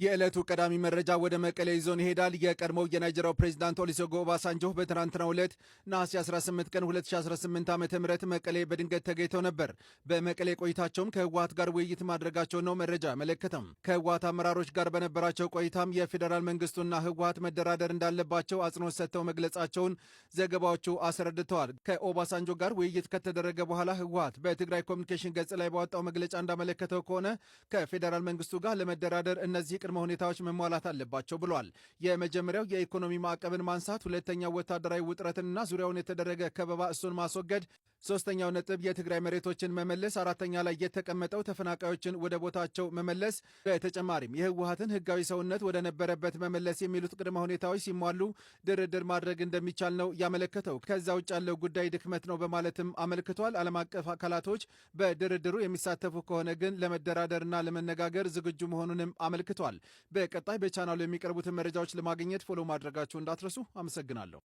የዕለቱ ቀዳሚ መረጃ ወደ መቀሌ ይዞን ይሄዳል። የቀድሞው የናይጄሪያው ፕሬዚዳንት ኦሉሴጉን ኦባሳንጆ በትናንትናው ዕለት ነሐሴ 18 ቀን 2018 ዓ ም መቀሌ በድንገት ተገኝተው ነበር። በመቀሌ ቆይታቸውም ከህወሀት ጋር ውይይት ማድረጋቸው ነው መረጃ ያመለከተም። ከህወሀት አመራሮች ጋር በነበራቸው ቆይታም የፌዴራል መንግስቱና ህወሀት መደራደር እንዳለባቸው አጽንኦት ሰጥተው መግለጻቸውን ዘገባዎቹ አስረድተዋል። ከኦባሳንጆ ጋር ውይይት ከተደረገ በኋላ ህወሀት በትግራይ ኮሚኒኬሽን ገጽ ላይ ባወጣው መግለጫ እንዳመለከተው ከሆነ ከፌዴራል መንግስቱ ጋር ለመደራደር እነዚህ ቅድመ ሁኔታዎች መሟላት አለባቸው ብሏል። የመጀመሪያው የኢኮኖሚ ማዕቀብን ማንሳት፣ ሁለተኛው ወታደራዊ ውጥረትንና ዙሪያውን የተደረገ ከበባ እሱን ማስወገድ፣ ሶስተኛው ነጥብ የትግራይ መሬቶችን መመለስ፣ አራተኛ ላይ የተቀመጠው ተፈናቃዮችን ወደ ቦታቸው መመለስ፣ በተጨማሪም የህወሀትን ህጋዊ ሰውነት ወደ ነበረበት መመለስ የሚሉት ቅድመ ሁኔታዎች ሲሟሉ ድርድር ማድረግ እንደሚቻል ነው ያመለከተው። ከዛ ውጭ ያለው ጉዳይ ድክመት ነው በማለትም አመልክቷል። ዓለም አቀፍ አካላቶች በድርድሩ የሚሳተፉ ከሆነ ግን ለመደራደርና ለመነጋገር ዝግጁ መሆኑንም አመልክቷል። በቀጣይ በቻናሉ የሚቀርቡትን መረጃዎች ለማግኘት follow ማድረጋችሁ እንዳትረሱ። አመሰግናለሁ።